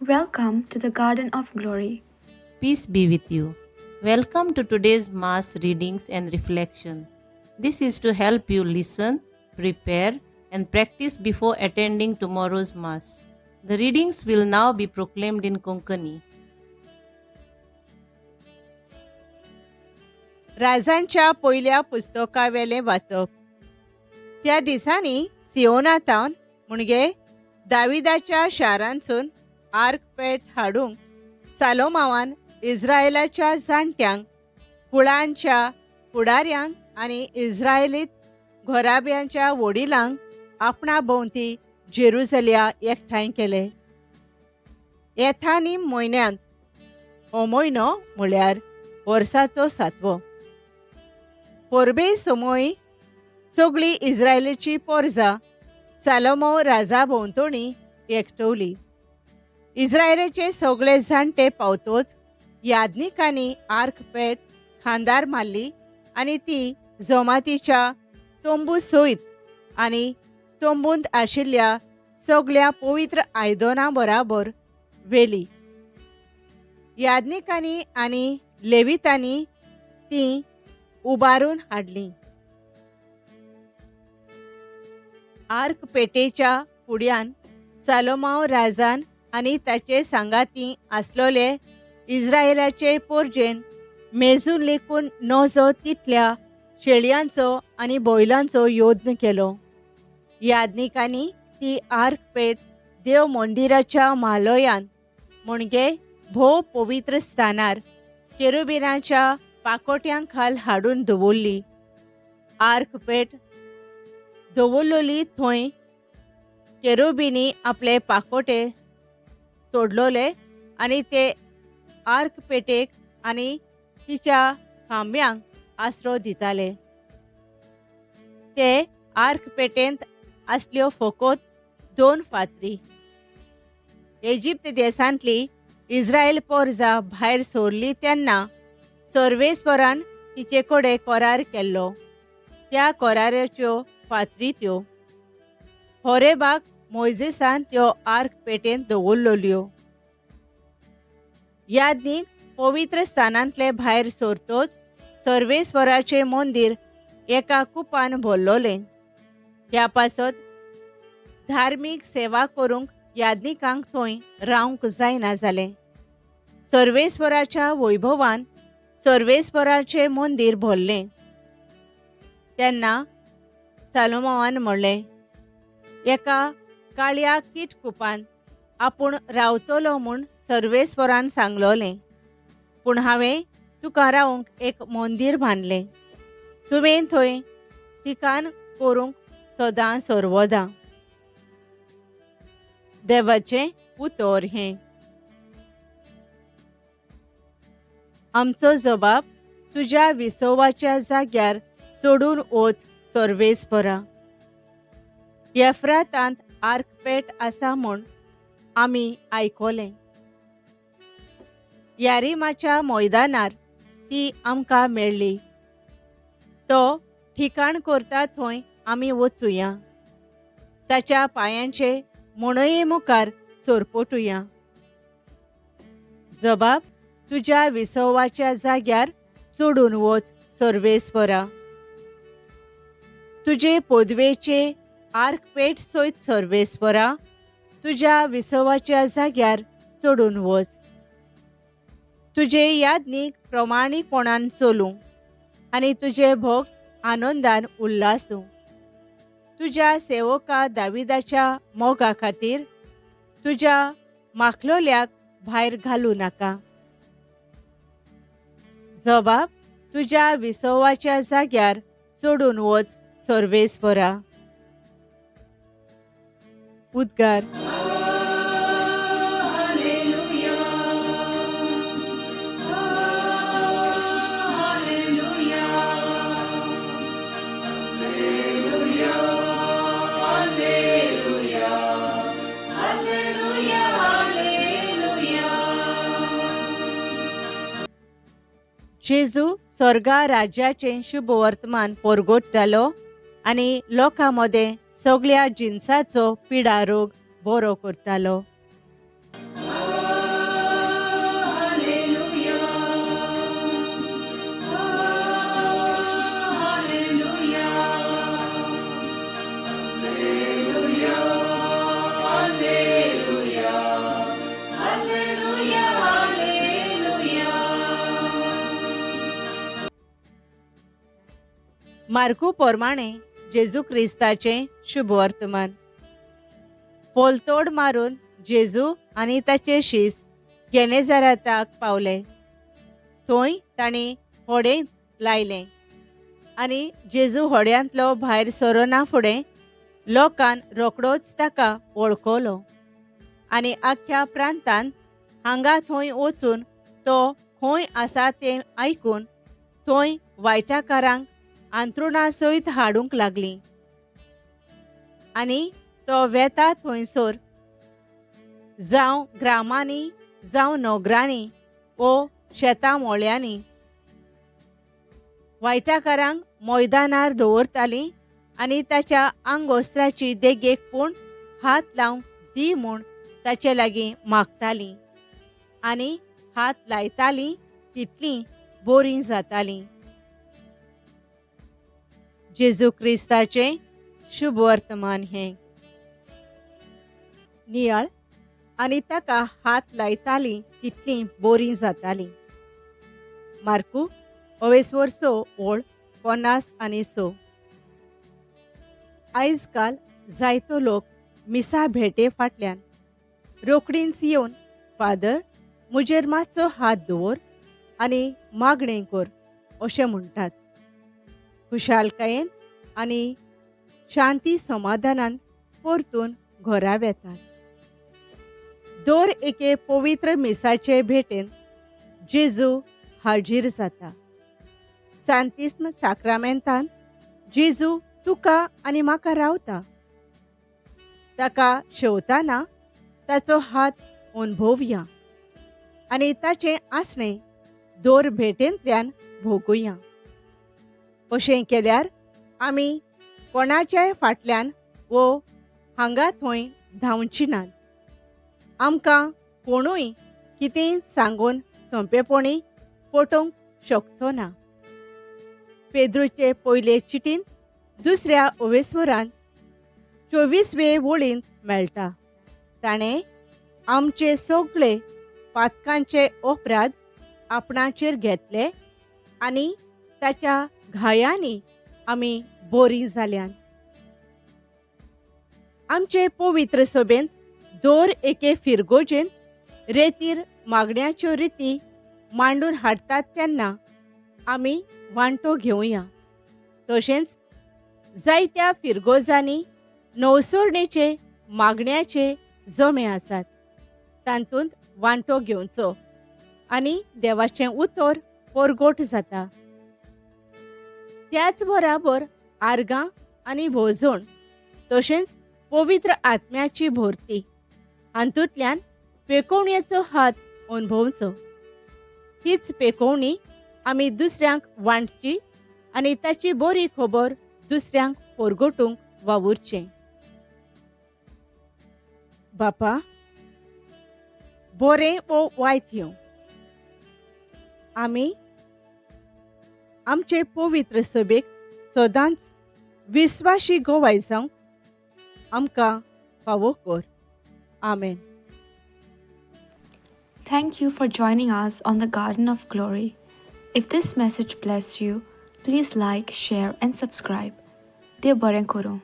Welcome to the Garden of Glory. Peace be with you. Welcome to today's Mass readings and reflection. This is to help you listen, prepare, and practice before attending tomorrow's Mass. The readings will now be proclaimed in Konkani. राजांच्या पयल्या पुस्तकावेलें वाचप. त्या दिसांनी सियोनातावन म्हणजे दाविदाच्या शारांतसून arc पेट हाडूंक सालोमावान इस्रायलाच्या जाणट्यांक, कुळांच्या फुडाऱ्यांक आनी इस्रायलीत घोराब्यांच्या वडिलांक आपणा भोंवती जेरुजल्या एकठांय केले. येथानी म्हयन्यांत, हो म्हयनो म्हळ्यार वर्साचो सातवो, परबे समय सगळी इस्रायलीची पोरजा सालोमो राजा भोंवतणी एकटवली. इस्रायलाचे सगळे जाणटे पावतोच याज्ञिकांनी आर्क पेट खांदार मारली आनी ती जमातीच्या तंबू सयत आनी तंबूंत आशिल्ल्या सगळ्या पवित्र आयदनां बराबर व्हेली. याज्ञिकांनी आनी लेवितांनी ती उबारून हाडली. आर्क पेटेच्या फुड्यान सालोमाव राजान आनी ताचे सांगाती आसलोले इस्रायलाचे पोरजेन मेजून लेखून नजो तितल्या शेळयांचो आनी बैलांचो यत्न केलो. याज्ञिकांनी ती आर्क पेट देव मंदिराच्या म्हालयान म्हणजे भोव पवित्र स्थानार केरुबिनाच्या पाकोट्यां खाल हाडून दवरली. आर्क पेट दवरलोली थंय केरुबिनी आपले पाकोटे सोडलोले आनी ते आर्क पेटेक आनी तिच्या खांब्यांक आसरो दिताले. ते आर्क पेटेंत आसल्यो फकत 2 फातरी. इजिप्त देशांतली इस्रायल पोरजा भायर सोरली तेन्ना सर्वेस्परान तिचे कडेन करार केल्लो. त्या कराराच्यो फातरी त्यो. होरेबाक मोयजेसान त्यो आर्क पेटेंत दवरलोल्यो. याज्ञीक पवित्र स्थानांतले भायर सोरतोच सर्वेस्पराचें मंदीर एका कुपान भरलोलें. ह्या पासत धार्मीक सेवा करूंक याज्ञिकांक थंय रावंक जायना जालें. सर्वेस्पराच्या वैभवान सर्वेस्पराचें मंदीर भरलें. तेन्ना सालोमावान म्हणलें, एका काळ्या कीट कुपान आपूण रावतलो म्हूण सर्वेस्परान सांगलोलें, पूण हांवें तुका रावंक एक मंदीर बांदलें, तुवें थंय ठिकाण करूंक सदां सर्वदां. देवाचें उतर हें. आमचो जबाब तुज्या विसवाच्या जाग्यार चडून वच सर्वेस्परा. एफ्रातांत आर्कपेट आसा म्हूण आमी आयकलें. यारिमाच्या मैदानार ती आमकां मेळ्ळी. तो ठिकाण करता थंय आमी वचुया, ताच्या पांयांचे म्हणये मुखार सोरपोटुया. जबाब तुज्या विसवाच्या जाग्यार चडून वच सर्वेस्परा. तुजे पदवेचे आर्कपेट सयत सर्वेस्परा तुज्या विसवाच्या जाग्यार चडून वच. तुजे याज्ञीक प्रमाणीकपणान चलूं आनी तुजे भक्त आनंदान उल्लासूं. तुज्या सेवका दाविदाच्या मोगा खातीर तुज्या माखलोल्याक भायर घालूं नाका. जबाब तुज्या विसवाच्या जाग्यार चडून वच सर्वेस्परा. उद्गार. जेजू स्वर्गा राज्याचें शुभवर्तमान परगटतालो आनी लोकां मदें सगळ्या जिनसाचो पिडा रोग बरो करतालो. मार्कू पोरमाणें जेजू क्रिस्ताचें शुभवर्तमान. पोलतोड मारून जेजू आनी ताचे शीस गेनेझारेताक पावले. थंय तांणी होडें लायलें आनी जेजू होड्यांतलो भायर सरना फुडें लोकान रोखडोच ताका वळखलो आनी आख्ख्या प्रांतान हांगा थंय वचून तो खंय आसा तें आयकून थंय वायटाकारांक आंतरुणा सयत हाडूंक लागलीं आनी तो वेता थंयसर जावं ग्रामांनी जावं नगरांनी वो शेतां मोळ्यांनी वायटाकारांक मैदानार दवरतालीं आनी ताच्या आंगवस्त्राची देगेक पूण हात लावंक दी म्हूण ताचे लागीं मागतालीं आनी हात लायतालीं तितलीं बोरीं जातालीं. जेजू क्रिस्ताचें शुभवर्तमान हें. नियाळ आनी ताका हात लायतालीं तितलीं बोरीं जातालीं. मार्कू अवेसवर 6 ओळ 56. आयज काल जायतो लोक मिसा भेटे फाटल्यान रोखडींच येवन फादर म्हजेर मातसो हात दवर आनी मागणें कर अशें म्हणटात. खुशालकायेन आनी शांती समाधानान परतून घरा वेतात. दर एके पवित्र मिसाचे भेटेन जेजू हाजीर जाता. सांतिस्म साक्रामेंतान जेजू तुका आनी म्हाका रावता. ताका शेवताना ताचो हात अणभवया आनी ताचें आसणें दर भेटेंतल्यान भोगुया. अशें केल्यार आमी कोणाच्याय फाटल्यान वो हांगा थंय धांवची नात. आमकां कोणूय कितेंय सांगून सोंपेपणी पटोवंक शकचो ना. पेद्रूचे पयले चिटीन दुसऱ्या ओवेस्वरान 24वे वळींत मेळटा. ताणें आमचे सगळे पातकांचे अपराध आपणाचेर घेतले आनी ताच्या घायांनी आमी बोरीं जाल्यान. आमचे पवित्र सभेंत दर एके फिरगोजेन रेतीर मागण्याच्यो रिती मांडून हाडटात तेन्ना आमी वांटो घेवया. तशेंच जायत्या फिरगोजांनी नवसोरणेचे मागण्याचे जमे आसात, तातूंत वांटो घेवचो आनी देवाचें उतर परगट जाता. त्याच बराबर आर्गां आनी भोजण तशेंच पवित्र आत्म्याची भरती हातूंतल्यान पेकोवणेचो हात अणभवचो. हीच पेकोवणी आमी दुसऱ्यांक वांटची आनी ताची बरी खबर दुसऱ्यांक परगटूंक वावुरचें. बापा, बरें वो वायट येवं, आमी आमचे पवित्र सभेक सदांच विस्वाशी गोवाय जावंक आमकां फावो कर. आमेन. Thank you for joining us on the Garden of Glory. If this message blessed you, please like, share, and subscribe. देव बरें करूं.